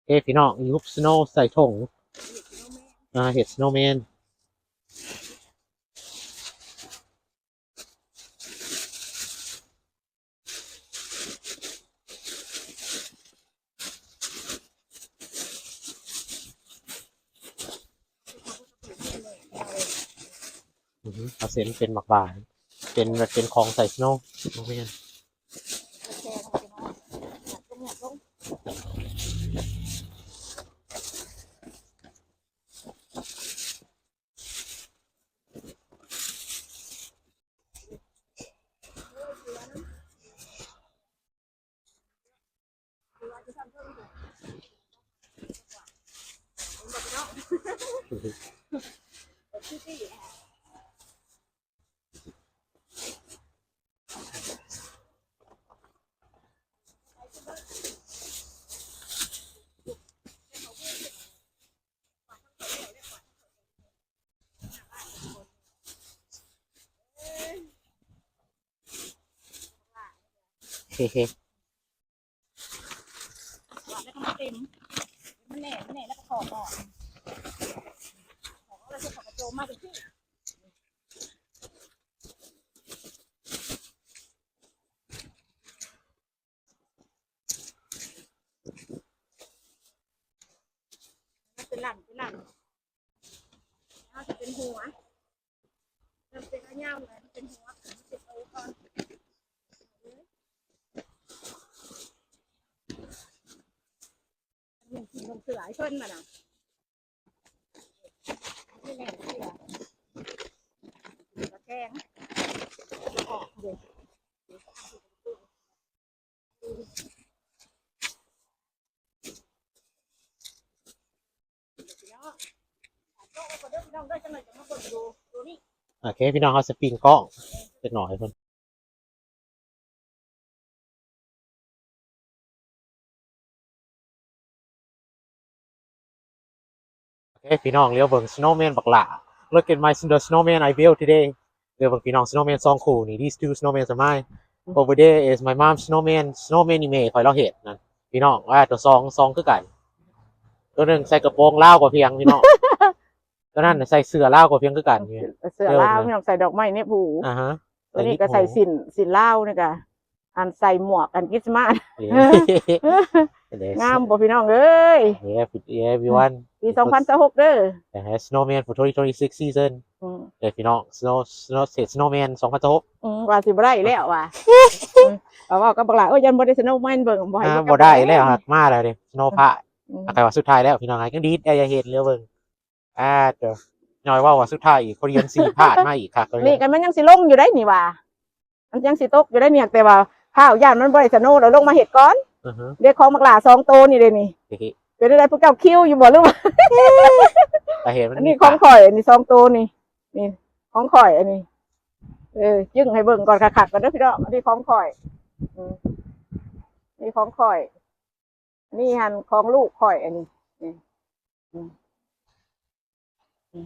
ເອີ ພີ່ນ້ອງ ຢູ່ຮູບສະໂນໃສ່ຖົງ ອ່າ ເຮັດສະໂນແມນ. ອືຮຶ ເອົາເສັ້ນເປັນໝາກບານ ເປັນແບບເປັນຂອງໃສ່ສະໂນ ບໍ່ແມ່ນ. ເຮເຮ ກວາດແລ້ວກໍມາເຕັມ ມັນແໜ້ນ ມັນແໜ້ນແລ້ວກໍຖອດອອກ ຖອດອອກແລ້ວເຮົາກໍໂຈມມາຈັ່ງຊີ້. ເປັນຫຼັງ ເປັນຫຼັງ ເຮົາຈະເປັນຫົວ ເລີ່ມເປັນຍາວແລ້ວ ເປັນຫົວ ເປັນໂຕກ່ອນ ເປັນເສືອໃຫ້ເພິ່ນມານະ. ໂອເຄ ພີ່ນ້ອງ ເຮົາສະປິງກ້ອງຈັກໜ້ອຍເພິ່ນ. ໂອເຄ ພີ່ນ້ອງ ລຽວເບິ່ງ Snowman ບັກຫຼ້າ. Look at my, the snowman I built today. ລຽວເບິ່ງ ພີ່ນ້ອງ Snowman ສອງຄູ່ນີ້. These two snowmans are mine. Over there is my mom's snowman. Snowman ນີ້ແມ່ຂ້ອຍລາວເຮັດນັ້ນ ພີ່ນ້ອງ. ວ່າໂຕສອງ ສອງຄືກັນ. ໂຕໜຶ່ງໃສ່ກະໂປງລາວກໍພຽງ ພີ່ນ້ອງ. ໂຕນັ້ນໃສ່ເສື້ອລາວກໍພຽງຄືກັນ. ເສື້ອລາວ ພີ່ນ້ອງ ໃສ່ດອກໄມ້ເນບຫູ. ອ່າຮະ. ໂຕນີ້ກໍໃສ່ສິ້ນ ສິ້ນລາວນີ້ກະ ອັນໃສ່ໝວກອັນຄຣິສມາສ. ເອີ ງາມບໍ່ພີ່ນ້ອງເອີຍ? Yeah, everyone. ປີສອງພັນຊາວຫົກເດີ. Snowman for twenty twenty-six season. ອືມ ເອີ ພີ່ນ້ອງ Snow Snow Snow Snowman ສອງພັນຊາວຫົກ. ອືມ ວ່າຊິບໍ່ໄດ້ແລ້ວວ່າ ເວົ້າກັບບັກຫຼ້າ ໂອ້ຍ ຢ້ານບໍ່ໄດ້ Snowman ເບິ່ງ ບໍ່ໃຫ້ ອ່າ ບໍ່ໄດ້ແລ້ວ ຫາກມາແລ້ວເດ້ Snow ພາດ. ອືມ ໃຫ້ວ່າສຸດທ້າຍແລ້ວ ພີ່ນ້ອງ ໃຫ້ຍັງດີດ ຢ່າເຫັນເຫຼືອເບິ່ງ. ອ່າ ໂຕ ນ້ອຍເວົ້າວ່າສຸດທ້າຍອີກ ຄົນຍັງຊິພາດມາອີກຄັກ. ນີ້ກໍມັນຍັງຊິລົງຢູ່ໄດ໋ນີ້ວ່າ ມັນຍັງຊິຕົກຢູ່ໄດ໋ນີ້ ແຕ່ວ່າພ້າວຢ້ານມັນບໍ່ໄດ້ສະໂນ ແລ້ວລົງມາເຮັດກ່ອນ. ອືຮຶ ເດ້ ຂອງບັກຫຼ້າສອງໂຕນີ້ເດ້ນີ້. ເປັນຈັ່ງໃດ ພວກເຈົ້າຄິວຢູ່ບໍ່ ຫຼືວ່າ ອັນນີ້ຂອງຂ້ອຍ ອັນນີ້ສອງໂຕນີ້ ນີ້ຂອງຂ້ອຍ ອັນນີ້ ເອີ ຈຶ່ງໃຫ້ເບິ່ງກ່ອນຄັກໆກ່ອນເດີພີ່ນ້ອງ. ອັນນີ້ຂອງຂ້ອຍ ອືມ ນີ້ຂອງຂ້ອຍ. ນີ້ຫັ້ນຂອງລູກຂ້ອຍ ອັນນີ້ ນີ້ ອືມ ອື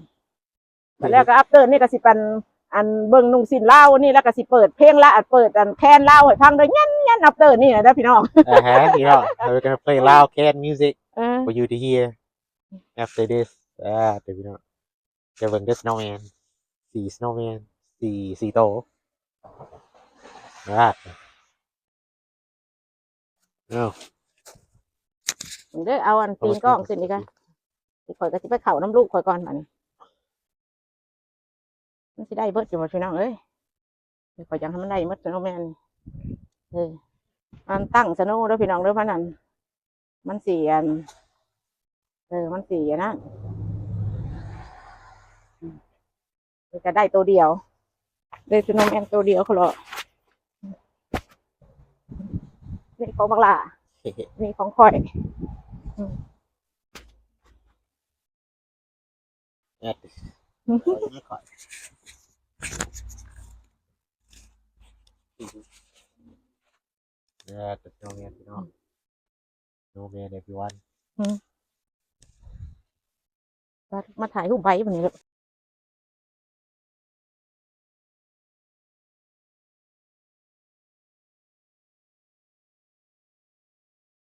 ມ ແລ້ວກໍ after ນີ້ກໍຊິປັນ ອັນເບິ່ງນຸ່ງສິ້ນລາວນີ້ ແລ້ວກໍຊິເປີດເພງລາວ ເປີດອັນແຄນລາວໃຫ້ຟັງເດີ ແຍ່ນໆ after ນີ້ນະເດີພີ່ນ້ອງ. ອ່າຮະ ພີ່ນ້ອງ we're gonna play Lao can music ເອີ for you to hear after this. ອ່າ ເດີພີ່ນ້ອງ ຈະເບິ່ງເດີ Snowman ສີ່ Snowman ສີ່ ສີ່ໂຕ. ອ່າ ເອົາ ເດີ ເອົາອັນຕີນກ້ອງຂຶ້ນອີກກະ ຂ້ອຍກໍຊິໄປເຂົ້ານຳລູກຂ້ອຍກ່ອນບາດນີ້. ມັນຊິໄດ້ເບິດຢູ່ບໍ່ພີ່ນ້ອງເອີຍ? ຂ້ອຍຢາກໃຫ້ມັນໄດ້ໝົດ Snowman. ເອີ ມັນຕັ້ງ Snow ເດີພີ່ນ້ອງເດີ ມັນນັ້ນ ມັນຊິອັນ ເອີ ມັນຊິອັນນັ້ນ ອືມ ມັນກະໄດ້ໂຕດຽວ ໄດ້ Snowman ໂຕດຽວໂຄລະ. ນີ້ຂອງບັກຫຼ້າ ນີ້ຂອງຂ້ອຍ ອືມ ແອດ ຂອງຂ້ອຍ ແອດ Snowman ພີ່ນ້ອງ Snowman everyone. ອືມ ມາ ມາຖ່າຍຮູບໃບບາດນີ້.